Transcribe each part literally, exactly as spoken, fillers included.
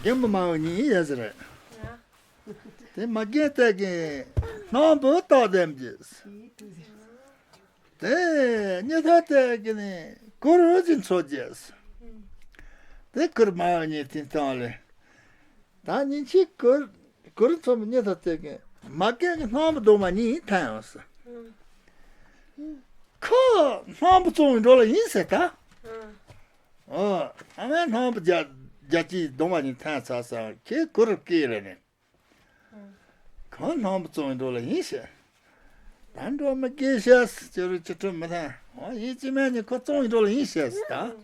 རྒན་མོ་མ་འོ་ཉིན་ཡིན་ཟེར། དེ་མ་རྒན་བལྟས་ཀྱིན་སྣམ་བུ་བཏགས་ལྡེམ་གྱིས། དེ་སྙེ་ཐོ་བལྟས་ཀྱིན་ནི་གུར་འུ་ཅི་འཚོ་རྒྱས། དེ་གུར་མ་འོ་ཉིན་དེ་སྟེང་ལས། ད་ཉིན་གཅིག་གུར་གུར་ཚོ་མི་སྙེ་ཐོ་བལྟས་ཀྱིན་མ་རྒན་གྱི་སྣམ་བུ་རྡོག་མ་གཉིས་འཐེན་ཡོང་ཟེར། ཁོ་སྣམ་བུ་བཙོང་བའི་འགྲོ་ལ་ཡིན་ཟེར་ད། ཨོ། ཨ་མའི་སྣམ་བུ་བརྒྱ་བརྒྱ་གཅིག་རྡོག་མ་གཉིས་འཐེན་ཚར་ས་ཁྱེད་གུ་རུ་སྐད་ལས་ནས། ཁོ་སྣམ་བུ་བཙོང་བའི་འགྲོ་ལ་ཡིན་ཤག་ད་འགྲོ་མི་སྐད་ཤག་ཅི་རུ་ཅི་ཁྲོད་མི་ཐང་། ཨོ་ཡིན་གཅིག་མིན་གཉིས་ཁོ་བཙོང་བའི་འགྲོ་ལ་ཡིན་ཤག་ཟེར་ད།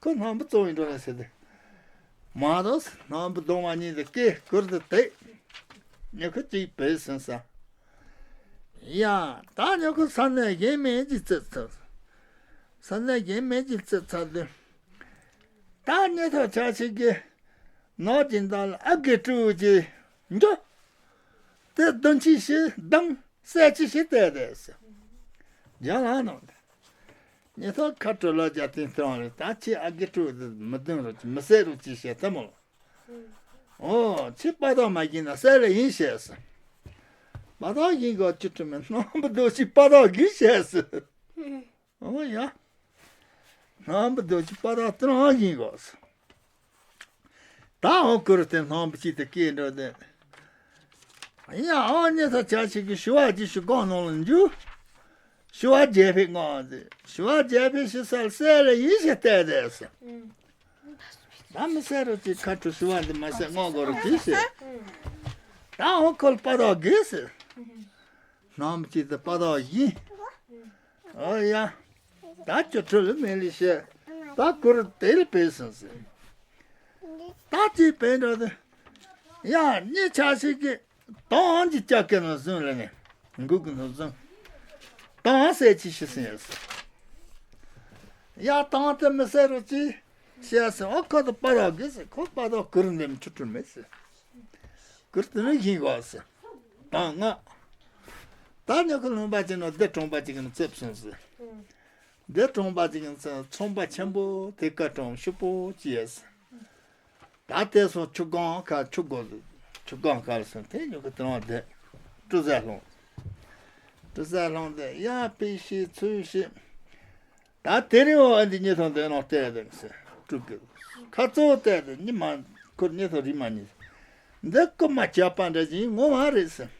ཁོ་སྣམ་བུ་བཙོང་བའི་འགྲོ་ལ་ཟེར་ཏེ། མ་གཏོགས་སྣམ་བུ་རྡོག་མ་གཉིས་དེ་སྐད་གུ་རུ་དེ་དེ། ཉི་ཁུ་གཅིག་བེད་ཟིན་ས། ཡ། ད་ཉོ་ཁོ་ས་གནས་གཞན་མེད་ཀྱི་རྩིབ་ཚར། ས་གནས་གཞན་མེད་ཀྱི་རྩིབ་ཚར་དུས། ད་སྙེ་ཐོ་ཆ་ཞིག་གིས་ནག་ཅིག་མདའ་ལ་ཨ་དགེ་ཕྲུག་ཅིག་འཇོ། དེ་བདུན་ཅི་ཞིག་བདུན་གསལ་ཅི་ཞིག་བལྟས་ཏེ་ཟེར། རྒྱང་ལ་ནང་དུ། སྙེ་ཐོ་ཁ་དྲོ་ལ་རྒྱ་ཏིང་སྟེང་ལ་ད་ཁྱེད་ཨ་དགེ་ཕྲུག་དེ་མི་བདུན་རུ་ཅི་མི་གསལ་རུ་ཅི་བཤད་ཐུབ་མོ། ཨོ། ཁྱེད་དཔའ་རྟགས་མ་ཡིན་ན་གསལ་ལེ་ཡིན་ཞེས་ཟེར། དཔའ་རྟགས་ཡིན་དགོས་ཅི་ཁྲིམས་མེད་སྣམ་བུ་རྡོག་ཅིག་དཔའ་རྟགས་གིས་ཞེས་ཟེར། ཨོ་ཡ། སྣམ་བུ་རྡོག་ཅིག་དཔའ་རྟགས་དེ་རང་ཡིན་དགོས་ཟེར། ད་ཨོ་གུ་རུ་དེ་སྣམ་བུ་ཅིག་དེ་སྐད་འགྲོ་དེ། ཡ་ཨོ་སྙེ་ཐོ་ཆ་ཞིག་གིས་ཞུ་བ་ཅིག་ཞུ་གང་ནང་ལ་འཇུ། ཞུ་བ་རྒྱལ་ཕེ་ངོ་ཟེར། ཞུ་བ་རྒྱལ་ཕེ་ཞིག་གསལ་གསལ་ལེ་ཡིན་ཞེས་བལྟས་ཏེ་ཟེར། ད་མི་གསལ་རུ་ཅིག་ཁ་ཁྲུ་ཞུ་བ་འདི་མ་གསལ་ངོ་གོ་རུ་ཅིག་ཟེར། ད་འོ་ཁོལ་པ་རོག་གིས་ཟེར། ནམ་ཅིག་ཏུ་པ་རོག་ཡིན། ཨོ་ཡ། ད་ཅོ་ཁྲུ་ལ་མེ་ལི་ཤེ། ད་གུར་དེ་ལ་བེད་སོང་ཟེར། ད་ཅིག་བེད་འགྲོ་དེ། ཡ་སྙེ་ཆ་ཞིག་གི། དང་གི་ལྕགས་ཀྱི་ནང་བཟུང་ལ་ནས། འགུག་གི་ནང་བཟུང་། དང་གསལ་ཅི་ཤི་སྲིང་ཡོད་ཟེར། ཡ་དང་དེ་མི་གསལ་རུ་ཅི། ཤེས་ཟེར་ཨོ་ཁོ་དང་པ་རོག་གིས་ཟེར་ཁོ་པ་དང་གུར་འདེམས་ཆུ་ཁྲུ་མེད་ཟེར། གུར་དེ་ནི་ཡིན་དགོས་ཟེར། དང་ང་། ད་ཉོ་ཁོ་ལུང་པ་ཅིག་ནང་སྡེ་གྲོང་པ་ཅིག་ནང་བཙེབས་སོང་ཟེར། སྡེ་གྲོང་པ་ཅིག་ནང་ཚོང་པ་ཆེན་པོ་དེ་ཀ་གྲོང་ཕྱུག་པོ་ཅི་ཡོད་ཟེར། ད་ལྟའི་སོང་ཆུ་སྒང་ཁ་ཆུ་སྒོ་ཆུ་སྒང་ཁ་ལ་སོང་དེ་ཉོ་གི་དེ་རང་དེ། གྲུ་ཟ་ལྷུང་། གྲུ་ཟ་ལྷུང་དེ་ཡ་པི་ཤི་ཚུལ་ཤི། ད་དེ་རིང་འོ་འདི་ཉི་ཐོང་དེ་རང་བལྟས་དེ་ཟེར་གྲུ་གི། ཁ་ཚོ་བལྟས་དེ་ཉི་མ་ཁུར་ཉི་ཐོང་རི་མ་ཉི། འདི་རྐུ་མ་བྱ་པ་འདྲ་ཞིག་ངོ་མ་རེད་ཟེར།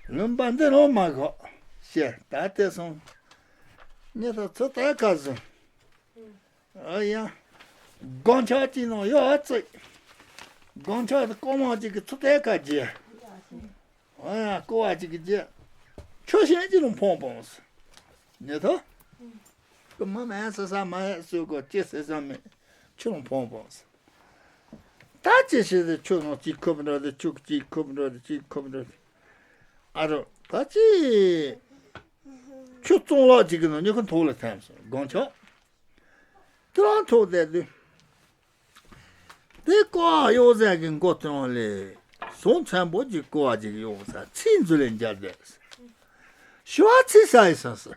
ལུང་པ་འདི་རང་མ་གོ་ཤེ་ད་ལྟའི་སོང་། ཉི་ཐོང་ཚོ་ད་ཁ་ཟུང་། ཨ་ཡ། སྒང་ཆག་ཅིག་ནང་ཡོད་ཨ་ཙི། སྒང་ཆག་དེ་ཀོ་མ་ཅིག་གི་ཚུ་ཏའི་ཁ་རྗེ། ཨ་ཡ་ཀོ་བ་ཅིག་གི་རྗེ། ཆུ་ཤིང་ཅིག་ལ་འཕངས་འཕངས་སོ། ཉེ་ཐོ། ཀོ་མ་མ་ཟེར་ས་མ་ཟེར་གོ་ཅི་ཟེར་ས་མེད། ཆུ་ལ་འཕངས་འཕངས་སོ། ད་ཅི་ཞིག་དེ་ཆུ་ནང་ཅིག་ཁུབ་འགྲོ་དེ་ཆུ་ཅིག་ཁུབ་འགྲོ་དེ་ཅིག་ཁུབ་འགྲོ་དེ། ཨ་རོ་ད་ཅི། ཆུ་གཙང་ལག་ཅིག་གི་ནང་ཉེ་ཁོ་ཐོག་ལ་ཐེམ་སོ་སྒང་ཆག་དེ་རང་ཐོག་བསྡད་དུས། དེ་ཀོ་བ་གཡོག་ཟས་ཀྱི་མགོ་ཐོན་ལས། ཟོང་ཚན་པོ་གཅིག་ཀོ་བ་གཅིག་གཡོག་ས་ཚིག་མཛོད་ལས་འཇལ་བསྡད། ཞུ་བ་ཚིག་ས་ཡི་སོང་ཟེར།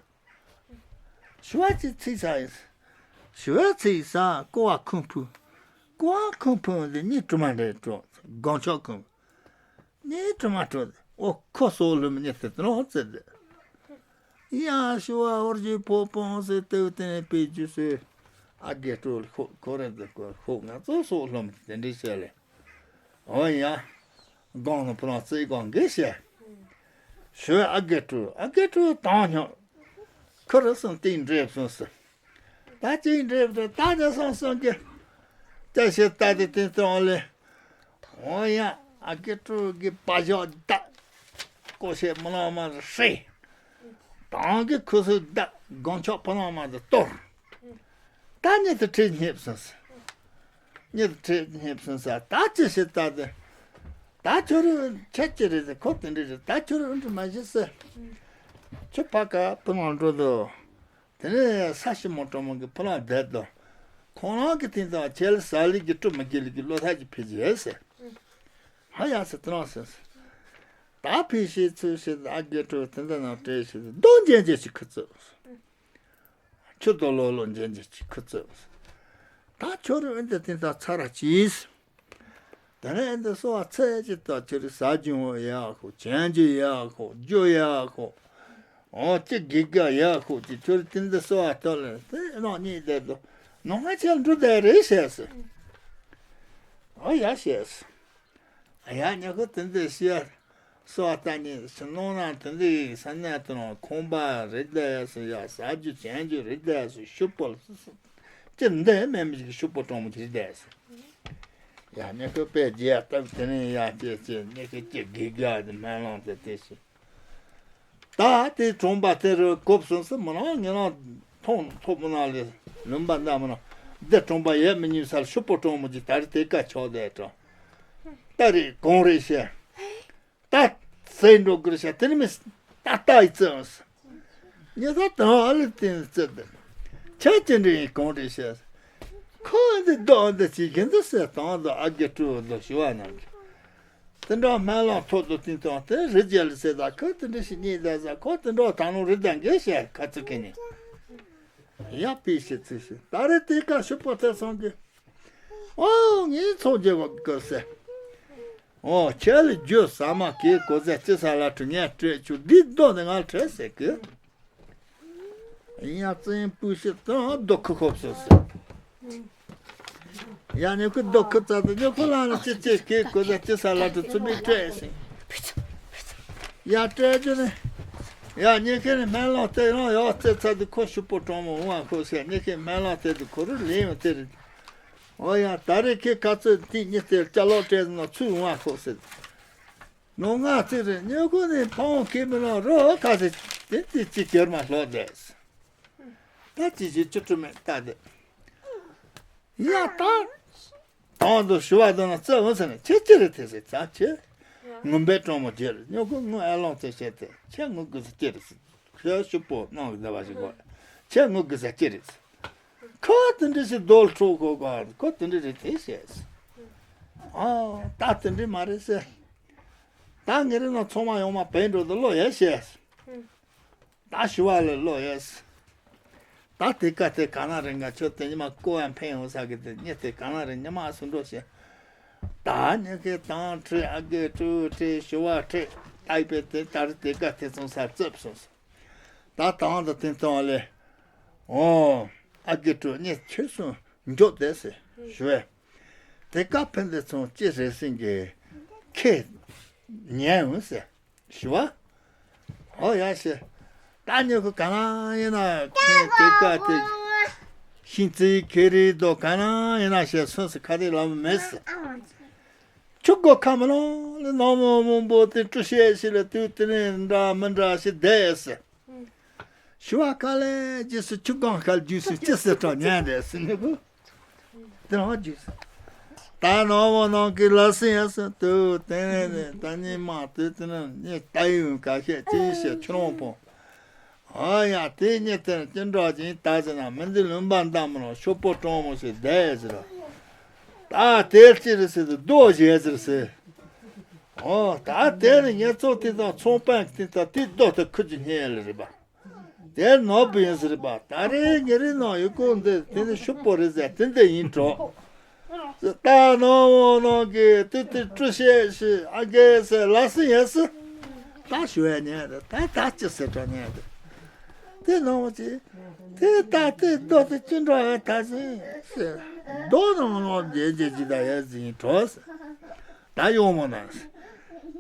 ཞུ་བ་གཅིག་ཚིག་ས་ཡི། ཞུ་བ་ཚིག་ས་ཀོ་བ་ཁུང་ཕུ། ཀོ་བ་ཁུང་ཕུ་འདི་གཉིས་གྲུ་མ་འདྲེ་གྲོགས་སྒང་ཆག་ཁུང་། གཉིས་གྲུ་མ་གྲོགས་ཨོ་ཁོ་སོགས་ལུམ་གཉིས་དེ་ཏི་ནོ་ཙེ་དེ། ཡང་ཞུ་བ་ཧོར་གྱི་ཕོ་སྤོང་ཟེར་ཏེ་དེ་ནས་པེ་ཇུ་སོས་ཨ་དགེ་སྤྲོ་ལ་ཁོ་ཁོ་རེ་འདི་ཁོ་ཁོ་ང་ཚོ་སོགས་ལྷོམ་དེ་འདྲའི་བཤད་ལེ། འོ་ཡ། སྒང་ནང་ཕུ་ལང་རྩེ་སྒང་གི་བཤད། ཞུ་བ་ཨ་དགེ་སྤྲོ་ཨ་དགེ་སྤྲོ་དང་སྙོག་ཁོ་རེ་སོང་སྟེང་འདྲེབ་སོང་ཟེར། ད་ཅིག་འདྲེབ་འདྲེབ་ད་ནས་སོང་སོང་གི། ཅ་ཤེ་ད་དེ་དེ་སྟོང་ལེ། འོ་ཡ། ཨ་དགེ་སྤྲོ་གི་པ་ཞོག་ད། ཀོ་ཤེ་མི་ལང་མ་ཧྲེ། དང་གི་ཁུ་སུ་ད་སྒང་ཆག་ཕ་ལང་མ་ད་གཏོར། ད་ཉི་ཐོ་ཁྲིད་སྙེབ་སོང་ཟེར། ཉི་ཐོ་ཁྲིད་སྙེབ་སོང་ཟེར་ད་ཅི་ཞིག་ད་དེ། ད་ཁྱོད་རུ་ཁྱེད་ཀྱི་རེད་ཟེར་ཁོ་དེ་འདྲི་རེད་ད་ཁྱོད་རུ་འདྲི་མ་ཤེས་ཟེར། ཁྱོད་ཕ་ག་ཕ་ལང་འགྲོ་དོ། དེ་ནས་ས་ཞིམ་མོ་གྲོ་མོ་གི་ཕོ་ལང་བསྡད་དོ། ཁོང་རང་གི་དེང་དང་ཁྱེད་ལ་ཟ་ལི་གི་སྤྲུ་མི་དགེ་ལི་གི་བློ་ཐག་གི་ཕི་ཇི་ཟེར། ཧ་ཡ་ཟེར་དེ་རང་ཟེར། ད་ཕི་ཤི་ཚུལ་ཤི་ཨ་དགེ་སྤྲོ་དེ་འདྲ་ནང་བྲེལ་ཤི་རྡོ་འཇན་འཇན་ཞིག་ཁུ་ཚུ། ཆུ་རྡོ་ལོ་ལོ་འཇན་འཇན་ཞིག་ཁུ་ཚུ། ད་ཁྱོད་རང་ཨེ་འདི་དེ་ད་ཚར་ར་གྱིས། དེ་ནས་ཨེ་འདི་སོ་བ་ཚེ་གཅིག་ད་ཁྱོད་རང་ཟ་རྒྱུ་ཡག་ཁོ། བྱང་རྒྱུ་ཡག་ཁོ། རྒྱུ་ཡག་ཁོ། འོ་ཅི་དགེ་རྒྱ་ཡག་ཁོ་ཅི་ཁྱོད་རང་དེ་འདི་སོ་བ་ཐོག་ལ་དེ་ནང་གཉིས་བསྡད་དོ། ནང་ང་ཆེ་འགྲོ་བསྡད་རེད་ཟེར་སོ། ཨོ་ཡ་ཟེར་སོ། ཡ་ཉེ་ཁོ་དེ་འདི་ཤི་ཡ། སོ་བ་ལྟ་ཉེ་ཤི་ནོ་ན་དེ་འདི་ཡི་ས་ནས་དེ་ནང་ཁང་པ་རེད་བསྡད་ཡ་སོ། ཡ་ཟ་རྒྱུ་བྱང་རྒྱུ་རེད་བསྡད་ཡ་སོ། ཤུ་པོ་ལ་སོ་སོ། ཅི་འདི་མེད་མི་ཞིག་ཤུ་པོ་གྲོང་མོ་ཅི་རེད་བསྡད་ཡ་སོ། ཡ་ཉེ་ཁོ་པས་རྒྱས་སྟབས་དེ་ནས་ཡ་ཅེ་ཅེ་ཉེ་ཁོ་ཅི་དགེ་རྒྱ་དེ་སྨོན་ལམ་དེ་དེ་ཤི། ད་དེ་གྲོང་པ་དེ་རུ་གོབ་སོང་སི་མི་ནང་ངེད་རང་མཐོང་ཐོབ་མི་ནང་ལས་ལུང་པ་འདའ་མི་ནང་། འདི་གྲོང་པ་ཡས་མི་ཉུང་སར་ཤུ་པོ་གྲོང་མོ་ཅིག་ད་རེ་དེ་ཀ་ཆོག་བསྡད་གྲོང་། ད་རེ་གང་རེད་ཤེ། ད་སེ་འགྲོ་གི་རེད་ཤེ། དེ་ནི་མི་ད་ལྟ་ཡི་བཙན་སི། ཉེ་ས་དང་ཨ་ལི་དེ་ནི་བཙན་དེ། ཆ་ཅི་འདྲ་ཡིན་གང་རེད་ཤེ། ཁོ་འདི་རྡོ་འདི་ཅིག་གི་འདི་སེ་དང་འདི་ཨ་དགེ་ཕྲུག་འདི་ཞུ་བ་ནང་གི། དེ་འདྲ་སྨོན་ལམ་ཐོག་ཏུ་བསྟན་སྟངས་དེ་རི་རྒྱལ་ལ་ཟེར་ད་ཁོ་དེ་འདྲ་ཞིག་རྙེད་ད་ཟ། ཁོ་དེ་འདྲ་ད་ནང་རི་ད་འགས་བཤད་ཁ་ཚུགས་ཀྱི་ནི། ཡ་པི་ཤི་ཚི་ཤི་ད་རེ་དེ་ཀ་ཤུ་པོ་ཐེ་སོང་གི། ཨོ་ངའི་ཚོགས་རྒྱལ་བ་དཀར་སེ། ཨོ་ཁྱེད་ལ་རྒྱུ་ཟ་མ་གི་གོ་ཟ་ཅི་ས་ལ་ཁྲི་ངས་སྤྲད་ཆུ་འདི་རྡོ་ནི་ང་ཁྲེ་ཟེར་གི། ཡ་བཙན་པུ་ཤི་དང་རྡོ་ཁུ་ཁོབ་སོ་སོ། ཡ་ཉེ་ཁུ་རྡོ་ཁུ་ཙ་དུ་ཉེ་ཁུ་ལ་ནི་ཅི་ཅི་སྐད་གོ་ཟ་ཅི་ས་ལ་དུ་ཚུ་མི་སྤྲད་ཟིན། ཡ་སྤྲད་རྒྱུ་ནི། ཡ་ཉེ་ཁེ་ནི་སྨན་ལམ་སྟེ་རང་ཡག་རྩེ་ཚ་དུ་ཁོ་ཤུ་པོ་གྲོང་མོ་འོང་བ་ཁོ་ཟེར། ཉེ་ཁེ་སྨན་ལམ་སྟེ་དུ་ཁོ་རུ་ལེན་བ་དེ་རེད། འོ་ཡ་ད་རེ་ཁེ་ཁ་ཚོད་དེ་ཉེ་སྟེ་ཅ་ལོག་སྤྲད་ཟིན་ན་ཚུར་འོང་བ་ཁོ་ཟེར། ནོ་ང་ཚེ་རེ་ཉེ་ཁོ་ནི་ཕང་ཁེ་མི་ལོ་རོ་ཁ་ཟེར་དེ་དེ་ཅི་ཁྱེར་མ་ལོག་བསྡད། ད་ཅི་ཞིག་ཅི་སྤྲོ་མེད་ལྟ་དེ། ཡ་ད། དང་དུ་ཞུ་བ་དང་ན་རྩ་འོང་ཟེར་ནས་ཁྱེད་ཅི་རེད་དེ་ཟེར་ཙམ་ཁྱེད། ངུ་འབད་གྲོང་མོ་རྒྱལ་ཉོ་གུ་ངུ་ཨ་ལོང་ཚེ་བཤད་དེ་ཁྱེད་ངུ་དགོས་ཟེར་ཅི་རེད་ཟེར། ཁྱེད་ཤུ་པོ་གནང་གི་བསྡད་པ་ཞིག་གོ། ཁྱེད་ངུ་དགོས་ཟེར་ཅི་རེད་ཟེར། ཁོ་དེ་འདྲ་ཞིག་རྡོལ་ཁྲོ་གོ་གོ་ཁོ་དེ་འདྲ་རེད་དེ་བཤད་ཟེར། ཨ་ད་དེ་འདྲ་མ་རེད་ཟེར། ད་ངེད་རེ་ན་ཚང་མ་ཡོང་མ་བན་འགྲོ་དུ་ལོ་ཡ་བཤད་ཟེར། ད་ཞུ་བ་ལ་ལོ་ཡས། ད་དེ་ཀ་དེ་ག་ན་རིང་ང་ཁྱོད་དེ་ཉི་མ་ཀོ་ཡང་ཕན་ཡོང་ས་གི་དེ་ཉེ་དེ་ག་ན་རིང་ཉི་མ་སུ་འགྲོ་ཞེས། ད་ཉེ་གི་དང་ཁྲི་ཨ་གི་ཁྲུ་ཁྲི་ཞུ་བ་ཁྲི་ཨའི་པེ་དེ་ད་རི་དེ་ཀ་དེ་ཚོང་ས་རྩབ་སོང་ས། ད་དང་དུ་དེ་ཚོང་ལས། ཨོ། ཨ་གི་ཁྲུ་ཉེ་ཁྱོད་སུ་མགྱོགས་དེ་སེ་ཞུ་བས། དེ་ཀ་ཕན་དེ་ཚོང་ཅི་རེད་སེང་གི་ཁེ་ཉན་འོང་སེ། ཞུ་བ། ཨོ་ཡ་ཤེ། ད་ཉོ་གི་ག་ན་ཡིན་ན་ཁེ་དེ་ཀ་དེ། ཤིང་རྩི་ཁེ་རི་དོ་ག་ན་ཡིན་ན་ཤེ་སོན་སི་ཁ་དེ་ལམ་མེད་སི། ཆུ་གོ་ཁ་མ་ལོང་ལ་ནོ་མོ་མོ་འབོ་དེ་ཀྲུ་ཤེ་ཤེ་ལ་དུ་དེ་ནས་འདྲ་མི་འདྲ་ཤེ་བསྡད་སི། ཞུ་བ་ཁ་ལས་རྗེས་སུ་ཆུ་གང་ཁ་རྗེས་སུ་ཅི་སི་ཁྲ་ཉན་རེད་སི་ནི་གུ། དེ་རང་རྗེས་སུ། ད་ནོ་མོ་ནང་གི་ལ་སི་ཡ་སི་དུ་དེ་ནས་ནས་ད་ནི་མ་དེ་དེ་ནས་ནི་ད་ཡུན་ཁ་ཤས་ཅི་ཤེས་ཆུ་རོང་པོ། ཨ་ཡ་དེ་ཉིད་དེར་ཅི་འདྲ་ཅིག་ད་ཟེར་ན་མི་འདི་ལུང་པ་འདམ་རོ་ཤོག་པོ་གྲོང་མོ་ཞིག་བསྡད་ཟེར། ད་དེར་ཅི་རེད་ཟེར་དུ་རྡོ་བཞེས་ཟེར་ཟེར། ཨོ་ད་དེ་ནི་ངེད་ཚོ་དེ་དང་ཚོང་དཔོན་གྱི་དེ་དང་དེ་རྡོ་དེ་ཁུར་གྱི་སྙེ་ལ་རེད་པ། དེ་ནོར་བུ་ཡིན་ཟེར་པ། ད་རེས་ངེད་རིགས་ནང་ཡོད་ཀུན་འདི་དེ་ནི་ཤུག་པོ་རེད་ཟེར་དེ་འདི་ཡིན་གྲོགས། ད་ནང་འོང་ནང་གི་དེ་དེ་ཀྲུ་ཤེས་ཤི་ཨ་གེ་ཟེར་ལ་སི་ཡ་སི། ད་ཞུ་ཡ་ཉན་རེད། ད་ད་ཅི་ཟེར་གྲོགས་ཉན་རེད། དེ་ནང་བ་ཅི། དེ་ད་དེ་རྡོ་དེ་ཅི་འདྲ་ཡ་ད་ཟིན་ཟེར། རྡོ་ནང་ནང་རྒྱན་རྒྱན་ཅི་ད་ཡ་ཟིན་གྲོགས་ཟེར། ད་ཡོང་མོ་ན་ཟེར།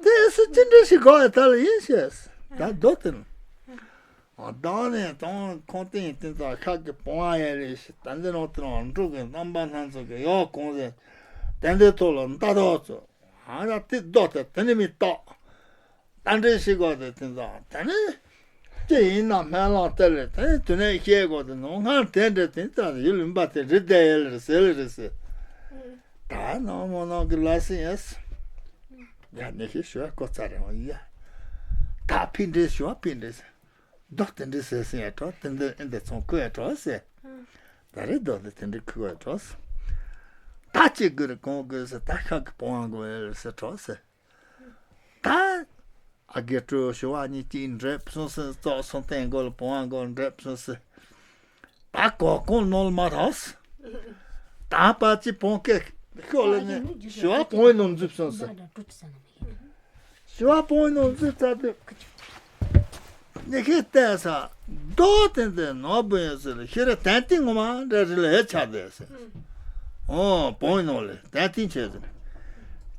དེ་སུ་ཅི་འདྲ་ཞིག་གོ་ཡ་ད་ལ་ཡིན་ཤེས་ཟེར། ད་རྡོ་དེ་ནང་། ཨ་བདག་ནི་དང་ཁོང་སྟེང་སྟེང་དུ་ཤག་གི་བང་ཡ་ལས་ཤི་ད་འདི་རང་དེ་རང་འབྲུག་གི་རྣམ་པ་སྣ་ཚོགས་ཀྱི་ཡོག་གོང་ཟེར། དེ་འདི་ཐོག་ལ་མདའ་ཐོག་ཚོ། ཨ་ར་དེ་རྡོ་དེ་དེ་ནི་མི་རྟག་ད་འདྲེ་ཤི་གོ་དེ་དེ་ཚོ་དེ་ནི། ཅི་ཡིན་ན་སྨན་བླངས་དེ་ལས་དེ་ནི་དུ་ནས་ཤེས་གོ་དེ་ནོ་སྔར་དེ་འདྲེ་དེ་ཙག་ཡུལ་ལུང་པ་དེ་རི་བསྡད་ཡ་ལ་རི་ཟེར་ལ་རི་ཟེར། ད་ནང་མོ་ནང་གི་ལ་སི་ཡས། ཡ་ནི་ཤི་ཤོ་ཡ་ཀོ་ཚ་རེ་འོ་ཡ། ད་ཕི་འདྲེ་ཤོ་ཕི་འདྲེ་ཟེར། རྡོ་དེ་འདྲའི་ཟེར་ཟིན་ཡ་གྲོགས་དེ་འདྲའི་ཨེ་འདི་ཚོང་ཁུ་ཡ་གྲོགས་ཟེར། ད་རེས་རྡོ་དེ་དེ་འདྲའི་ཁུ་ཡ་གྲོགས་ཟེར། ད་ཅི་དགོས་རེད་གང་དགོས་ཟེར། ད་ཤག་གི་པོང་བ་དགོས་ཡ་ཟེར་གྲོགས་ཟེར། ད་ཨ་དགེ་སྤྲོ་ཞུ་བ་གཉིས་ཀྱིས་འགྲེབ་སོང་ཟེར། ཙོག་སོང་སྟེང་སྒོ་ལ་པོང་བ་དགོས་འགྲེབ་སོང་ཟེར། ད་གོ་གོང་ནོར་མ་ཐོགས། ད་ ཨ་པ་ཅི་བོང་ཀེ་ཤོ་ལ་ནི་ཞི་བ་བོང་ཡི་ནང་འཛུལ་སོང་ཟེར། ཞི་བ་བོང་ཡི་ནང་འཛུལ་ཚར་དུས། ཉི་ཤུ་བལྟས་ས། རྡོ་དེ་འདི་ནོར་བུ་ཡིན་ཟེར་ལ་ཤི་རེ་དན་ཏིང་ངོ་མ་འདྲ་རི་ལ་ཧེ་ཆགས་བསྡད་ཟེར། ཨོ་བོང་ཡི་ནང་ལ་དན་ཏིང་བྱས་ཟེར།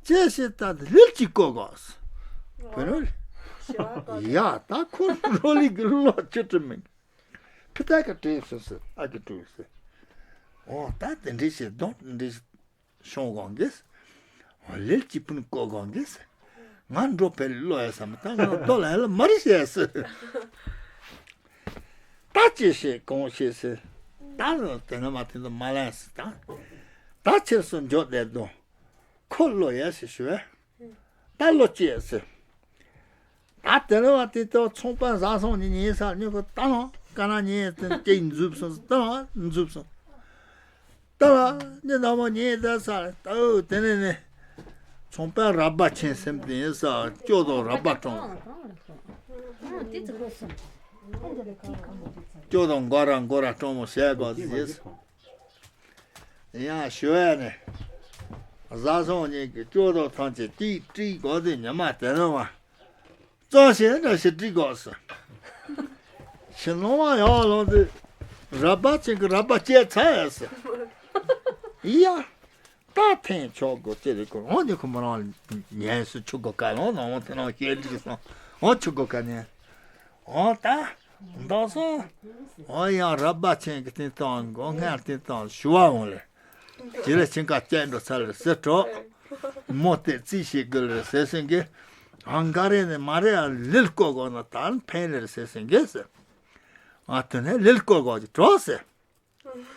ཅེས་ཤི་ད་དེ་ལིལ་གཅིག་བཀོད་དགོས་ཟེར། བུ་ནོ་ལ། ཡ་ད་ཁོ་རོ་ལི་གི་བློ་ཆུ་དྲི་མིན། ཕི་ཏཱ་ག་བྲིས་སོང་ཟེར་ཨ་གི་བྲིས་ཟེར། འོ་ད་དེ་འདྲའི་ཞིག་གདོང་དེ་འདྲའི་ཞིག་ཤོང་གང་གིས། འོ་ལིལ་གཅིག་པུན་བཀོད་གང་གིས། ང་འགྲོ་ཕེ་ལོ་ཡ་ས་མི་ད་ང་རྡོ་ལ་ཡ་ལ་མ་རི་ཤེས་ཟེར། ད་ཅི་ཤེས་གང་ཤེས་ཟེར། ད་ལ་དེ་ན་མ་དེ་ཚོ་མ་ལ་ཟེར་ད། ད་ཕྱིར་སུ་འཇོག་བསྡད་དོ། ཁོ་ལོ་ཡ་ཟེར་ཞུ་བས། ད་ལོ་སྐྱེས་ཟེར། ད་དེ་ལ་བ་དེ་ལྟ་ཚོང་པ་བཟའ་སོང་ཉིན་ཉིན་ས་ཉོ་གི་ད་ལོ་ཀ་ན་ཉིན་དེ་སྐྱེས་འཛུབ་སོང་ད་ལོ་འཛུབ་སོང་། ད་ལ་ཉི་ཟླ་མོ་ཉིན་ད་ས་ད་འོ་དེ་ནས་ནས་ཚོང་པ་ར་བ་ཆེན་སེམས་དེ་ཡིན་ས་སྐྱོ་དང་ར་བ་གྲོང་། སྐྱོ་དང་མགོ་ར་མགོ་ར་གྲོང་མོ་བྱས་དགོས་ཟེར། ཡང་ཞུ་ཡ་ནི། བཟའ་སོང་གཉིས་ཀྱི་སྐྱོ་དོག་ཐམས་ཅད་ཏིག་ཏིག་གོ་དེ་ཉི་མ་དེ་ནོ་བ། གཙང་ཞིང་འདྲ་ཞིག་ཏིག་གོ་སོ། ཕྱི་ནང་བ་ཡང་ལོང་དུ། ར་བ་ཅན་གྱི་ར་བ་སྐྱེས་ཚར་ཡ་སོ། ཡ། ད་ཐེངས་ཆོག་གོ་ཅི་རེད་གོ་འོང་ནི་ཁོ་མོ་རང་ཉན་སུ་ཆུ་གོ་ཀ་ལོང་ནང་དེ་ནང་སྐྱེས་འདྲི་སོང་འོང་ཆུ་གོ་ཀ་ནས། འོ་ད། མདོ་སོང་། འོ་ཡང་ར་བ་ཆེན་གྱི་སྟེང་དང་མགོ་སྔར་སྟེང་དང་ཞུ་བ་འོང་ལེ། དེ་ལ་ཆེན་ཁ་སྐྱེས་འགྲོ་ཚར་ལེ་ཟེར་གྲོགས། མོ་དེ་རྩིས་བྱེད་དགོས་ལེ་ཟེར་སེང་གེ། ཨང་ག་རེ་ནས་མ་རེད་ཨ་ལིལ་བཀོད་གོ་ན་ད་ཕན་ལེ་ཟེར་སེང་གེ་ཟེར། ཨ་དེ་ནས་ལིལ་བཀོད་གོ་གི་གྲོགས་ཟེར།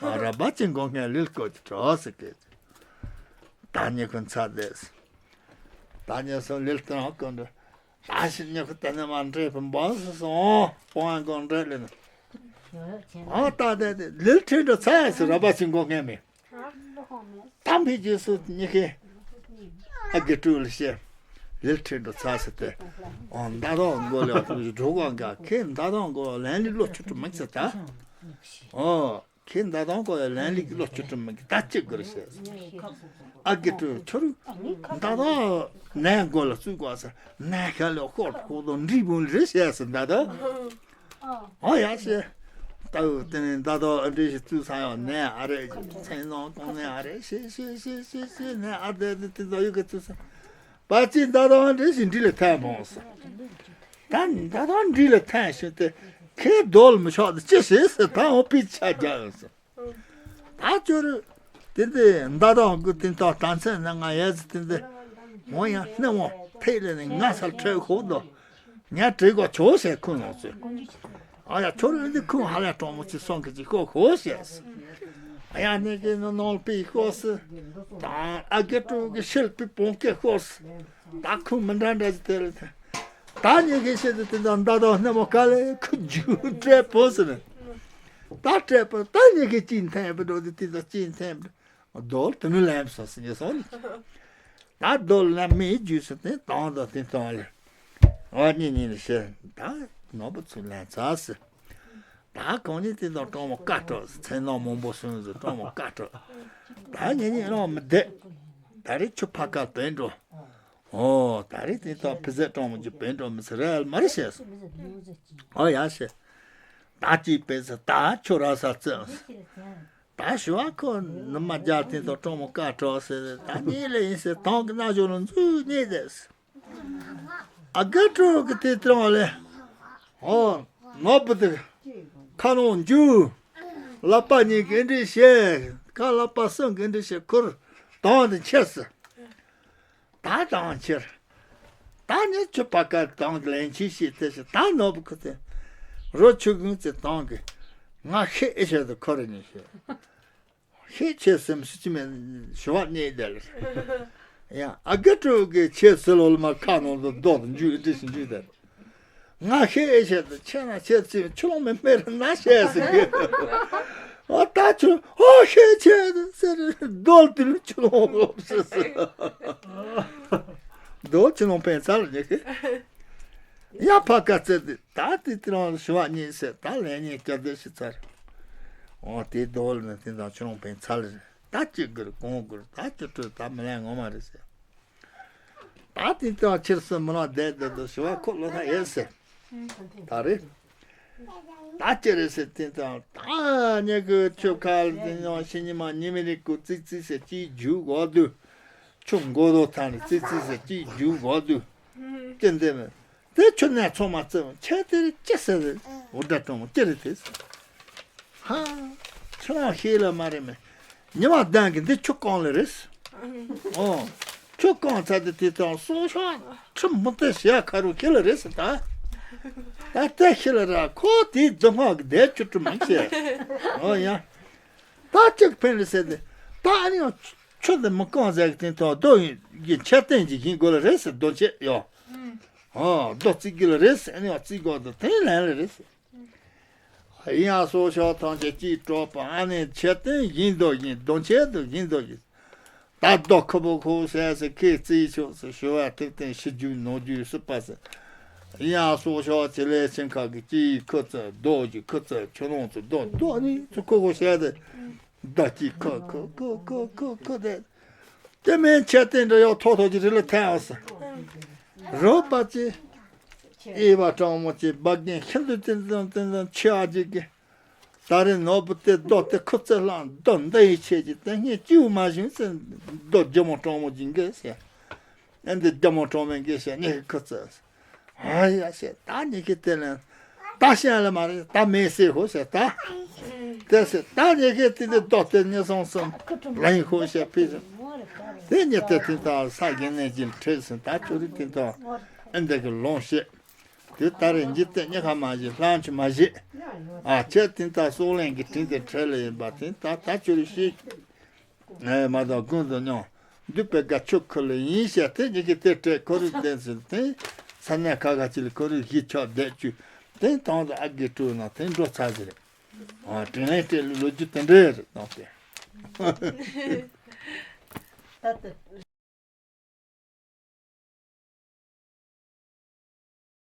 ཨ་ར་བ་ཅན་མགོ་སྔར་ལིལ་བཀོད་ཀྱི་གྲོགས་ཟེར་སྐད། ད་ཉེ་ཁུ་ཚ་དེས། ད་ཉེ་སོང་ལིལ་སྟོན་ཨ་ཀོན་འདྲ། ད་ཞིག་ཉེ་ཁུ་ད་ནི་མ་འདྲེས་པ་འབངས་སུ་སོང་། སྤོང་ཨ་ཀོན་འདྲེས་ལེ་ནི། ཨ་ད་དེ་དེ་ལིལ་ཁྲིད་འགྲོ་ཚ་ཡ་སི་ར་བ་ཅན་མགོ་སྔར་མི། ད་འཕེལ་རྒྱས་སུ་ཉེ་ཁེ། ཨ་དགེ་ཕྲུག་ལ་བཤད། ལིལ་ཁྲིད་འགྲོ་ཚ་ཟེར་ཏེ། ཨོ་མདའ་དང་མགོ་ལ་འགྲོ་གང་ག་ཁེ་མདའ་དང་མགོ་ལན་ལི་བློ་ཆུ་ཏུ་མི་ཚེ་ད། ཨོ། ཁྱེད་མདའ་དང་ཀོ་ཡ་ལན་ལིག་བློ་ཆུ་ཁྲིམས་མི་གི་ད་གཅིག་དགོས་རེད་ཟེར། ཨ་དགེ་ཕྲུག་ཁྱོད་མདའ་དང་ནས་མགོ་ལ་བཙུགས་དགོས་ཟེར་ནས་ཁ་ལ་ཤོར་ཁོག་དང་འདྲིས་བུང་རེད་ཟེར་ཟེར་མདའ་དང་། ཨོ་ཡ་ཟེར། ད་འུ་དེ་ནས་མདའ་དང་ཨ་འདྲེ་ཞིག་བཙུགས་ས་ཡང་ནས་ཨ་རེ་མཚན་ནང་གང་ནས་ཨ་རེ་ཤེ་ཤེ་ཤེ་ཤེ་ཤེ་ནས་ཨ་དེ་དེ་དེ་ད་ཡོད་གི་བཙུགས་ས། པ་ཅི་མདའ་དང་འདྲེ་ཞིག་འདྲི་ལ་ཐལ་མོང་ཟེར། ད་མདའ་དང་འདྲི་ལ་ཐལ་ཞིག་སྟེ་ཁའི་རྡོལ་མི་ཆོག་ཏུ་ཅི་ཞིག་ཟེར་ད་འོ་པི་ཆ་རྒྱག་ཟེར། ད་ཅོ་རུ་དེ་འདི་མདའ་དང་གུ་དེ་དང་ད་མཚན་ན་ང་ཡས་དེ་འདི་མོ་ཡང་སྣེ་མོ་ཐེག་ལེ་ནས་ང་སར་ཁྲལ་ཤོག་དོ། ངས་བྲིས་གོ་ཆོག་ཟེར་ཁུངས་ཡོང་ཚུལ། ཨ་ཡ་ཁྱོད་རང་འདི་ཁུངས་ཧ་ལས་གྲོང་མོ་ཅིག་སོང་གི་ཅིག་ཤོག་ཤོག་ཟེར། ཨ་ཡ་ནས་ཀྱི་ནོ་ནོལ་པི་ཤོག་སི། ད་ཨ་དགེ་ཕྲུག་གི་ཤེལ་པི་བོང་ཀེ་ཤོག་སི། ད་ཁུངས་མི་འདྲ་འདྲ་ཅིག་དེ་ལ་དེ། ད་ཉི་ཤུ་ཤེས་དུ་དེ་འདྲ་མདའ་དང་སྣེ་མོ་དཀའ་ལས་ཁུ་རྒྱུག་སྤྲད་པོ་ཟེར་ནས། ད་སྤྲད་པོ་ད་ཉི་ཤུ་ཅིག་འཐེན་པ་འགྲོ་དུས་དེ་ཚོ་ཅིག་འཐེན་པ། རྡོལ་དུ་མི་ལེན་སོང་ཟེར་ཉེ་སོང་ནི། ད་རྡོལ་ལེན་མིའི་རྒྱུས་སུ་དེ་དང་དང་དེ་དང་ལས། ཨ་ནི་ཉིན་ལ་ཤེས་ད་ནོར་བུ་ཚུར་ལེན་ཚར་ཟེར། ད་གང་ཉིད་དེ་དང་གྲོང་མོ་བཀའ་གྲགས་ཟེར་མཚན་ནོར་མང་པོ་སོང་ཟེར་གྲོང་མོ་བཀའ་གྲགས། ད་ཉིན་ཉིན་རང་མི་བསྡད། ད་རེས་ཆུ་ཕ་ཁ་བན་འགྲོ། ཨོ་ད་རེས་དེ་དག་ཕི་ཟད་གྲོང་མོ་གྱི་བན་འགྲོ་མི་ཚེ་རེ་མ་རེ་བྱས་སོང་། ཨོ་ཡ་ཤེས། ད་ཅིག་བས་ཟེར་ད་ཁྱོད་ར་ས་བཙན། ད་ཞུ་བ་ཁོ་ནུ་མ་རྒྱལ་དེ་དག་གྲོང་མོ་བཀའ་གྲགས་ཟེར་ད་གཉིས་ལས་ཡིན་ཟེར་དང་གི་ན་གཞོན་ལ་འཛུལ་གཉིས་བསྡད་ཟེར། ཨ་དགེ་ཕྲུག་གི་དེ་དྲང་བ་ལས། ཨོ། ནོར་བུ་དེ། ཁ་ནང་འཇུ། ལག་པ་གཉིས་ཀྱི་འདྲི་བྱེད། ཁ་ལག་པ་གསུམ་གྱི་འདྲི་བྱེད་ཁུར། དང་དུ་ཁྱེར་སི། ད་དང་ཁྱེར། ད་ནི་ཆུ་བ་ཀ་དང་གི་ལན་ཆི་ཤི་དེ་ཤི་ད་ནོར་བུ་ཁུ་དེ། རོ་ཆུ་གུང་ཚེ་དང་གི། ང་ཤེས་ཨེ་ཤེས་དུ་ཁོ་ར་ཉི་ཤེས། ཤེས་ཆེ་སེམས་སུ་ཅི་མེད་ཞུ་བ་གནས་དེ་ལ། ཡང་ཨ་དགེ་ཕྲུག་གི་ཆེ་སི་ལོ་ལ་མ་ཁ་ནང་དུ་རྡོག་ཏུ་འཇུས་ཏེ་ཞིང་འཇུས་དེ། ང་ཤེས་ཨེ་ཤེས་དུ་ཆེ་ན་ཆེ་ཚེ་ཆུ་ལོང་མེ་མེ་ར་ན་ཤེས་སི་གི། ཨ་ད་ཆུ་ཨོ་ཤེས་ཆེ་དུ་ཟེར་རྡོལ་དུ་ལུ་ཆུ་ལོང་ལོབ་སི་སི། རྡོལ་ཆུ་ལོང་ཕན་ཚར་ཉེ་གི། ཡ་ཕ་ཀ་ཙེ་དེ། ད་དེ་དེ་རང་ཞུ་བ་གཉིས་ཟེར་ད་ལན་གཉིས་བསྐྱར་ཟློས་ཞིག་ཚར། འོ་དེ་རྡོལ་ནི་དེ་དང་ཆུ་ལོང་ཕན་ཚར། ད་ཅི་དགོས་གང་དགོས་ད་ཅི་སྤྲོད་ད་མི་ལན་ངོ་མ་རེད་ཟེར། ད་དེ་དུས་ཕྱིར་སུ་མི་ལ་བསྡད་བསྡད་དུ་ཞུ་བ་ཁོ་ལོ་ཐ་ཡོད་ཟེར། ད་རེད། ད་ཅི་རེད་ཟེར་དེ་དུས་ད་ཉེ་གི་ཆུ་ཁ་ལ་དེ་ནང་ཕྱི་ཉི་མ་ཉི་མ་རིག་གུ་ཙི་ཙི་ཟེར་ཅི་རྒྱུ་གོ་དུས། ཆུ་མགོ་རྡོ་ཐང་ནས་ཙི་ཙི་ཟེར་ཅི་རྒྱུ་གོ་དུས། ཅི་འདེམས། དེ་ཁྱོད་ནས་ཚོང་མ་བརྩི་བ་ཁྱེད་དེ་རེད་ཅི་ཟེར་རེད། འུར་སྒྲ་གཏོང་བ་ཅི་རེད་དེ་ཟེར། ཧ། ཁྱོད་རང་ཤེས་ལ་མ་རེད་མེད། ཉི་མ་ལྡང་གི་འདི་ཁྱོད་གང་ལ་རེད། ཨོ། ཁྱོད་གང་ཚ་དེ་དེ་དང་སོ་ཤ་ཁྲི་མུ་ཏེ་ཞེ་ཁ་རུ་ཁྱེད་ལ་རེད་ཟེར་ད། ད་ལྟ་ཤི་ལ་ར་ཁོ་དེའི་རྫི་མ་གི་བསྡད་ཁྱོད་ཁྲི་མ་བྱས། ཨོ་ཡ། ད་ཅིག་ཕན་རེད་ཟེར་ཏེ། ད་ཨ་ནི་ཡང་ཆུ་འདི་མི་རྐང་ཟེར་གི་དེ་དང་རྡོ་ཡི་མཆོད་རྟེན་གྱི་བཞེངས་དགོས་ལ་རེད་ཟེར་རྡོ་ཆས་ཡོ། ཨ་རྡོ་བརྩིགས་དགོས་ལ་རེད་ཟེར་ཨ་ནི་ཡང་བརྩིགས་དགོས་དང་དེ་ལན་ལ་རེད་ཟེར། ཡིན་ཡང་སོ་ཤོག་ཐམས་ཅད་ཀྱིས་གྲོགས་པ་ཨ་ནི་མཆོད་རྟེན་བཞེངས་རྡོ་བཞེངས་རྡོ་མཆོད་རྟེན་བཞེངས་རྡོ་བཞེངས། ད་རྡོ་ཁུ་བོ་ཁུ་བོ་ཟེར་ཟེར་ཁས་བརྩིས་ཆོག་ཟེར་ཞུ་བ་ཐེབས་བསྟན་ཤི་རྒྱུ་ནོར་རྒྱུ་སྲིད་པ་ཟེར། ཡིན་ཡང་སོ་ཤོག་ཅི་ལས་ཆེན་ཁག་གི་ཅིའི་ཁུ་ཚུར་རྡོ་གི་ཁུ་ཚུར་ཆུ་ལོང་ཚུར་རྡོ་རྡོ་ནི་ཚུར་ཁུ་ཁུ་བཤད་དེ། རྡོ་གཅིག་ཁུ་ཁུ་ཁུ་ཁུ་ཁུ་ཁུ་དེ། དེ་མིན་ཆད་སྟེང་འདྲ་ཡོག་ཐོག་ཐོག་གི་རི་ལ་ཐལ་བ་ཟེར། རོ་པ་ཅི། ཨེ་བ་སྤྲང་མོ་ཅི་འབའ་རྒན་ཤིན་ཏུ་བཙན་བཙན་བཙན་བཙན་ཆེ་བ་ཅིག་གི། ད་རེས་ནོར་བུ་དེ་རྡོ་དེ་ཁུ་ཚུར་བླངས་རྡོ་འདི་ཡི་ཆེད་ཀྱི་དེ་སྔས་ཅིའུ་མ་བཞིན་ཟེར། རྡོ་རྒྱ་མོ་སྤྲང་མོ་གྱིན་གི་ཟེར། ཨེ་འདི་རྒྱ་མོ་སྤྲང་མོ་གི་ཟེར་ནི་ཁུ་ཚུར། ཨ་ཡ་ཟེར་ད་ནི་ཁི་དེ་ལན། ད་ཤན་ལ་མ་རེད་ད་མེད་ཟེར་ཧོ་ཟེར་ད། དེ་ཟེར་ད་ནི་ཁི་དེ་འདི་རྡོ་དེ་ནི་སོང་སོང་ལན་ཧོ་ཟེར་ཕི་ཟེར། དེ་ནི་དེ་དེ་ད་ས་གི་ནས་ཀྱི་ཁྲེལ་ཟེར་ད་ཁྱོད་རི་དེ་ད་ཨེ་འདི་གི་ལོང་ཤེས། དེ་ལྟར་འཇིག་རྟེན་གཉིས་ཀ་མ་བཞི་ལྷང་ཆུ་མ་བཞི། ཨ་ཁྱེད་དེ་ལྟར་སྲོག་ལན་གྱི་དྲིན་དེ་འཕྲལ་ལ་ཡིན་པ་དེ་ལྟར་ད་ཆུ་རུ་ཤེས། ངས་མ་དང་ཀུན་ཏུ་མྱོང་། འདུས་པའི་དགའ་ཆུ་ཁུ་ལ་ཡིན་ཞེས་དེ་གཉིས་ཀྱི་དེ་སྤྲད་ཁོ་རུ་བསྟན་ཟིན་དེ། ས་གནས་ཁ་ཁ་ཅིག་ལ་ཁོ་རུ་གཞི་ཆགས་བསྡད་བཅུག་དེ་དང་དུ་ཨ་དགེ་སྤྲུལ་ན་དེ་འགྲོ་ཚར་ཟེར། ཨ་དྲིན་ལན་སྤྲད་ལོ་རྒྱུས་དེ་འདྲ་རེད་གནང་སྟེ། ད་ལྟ།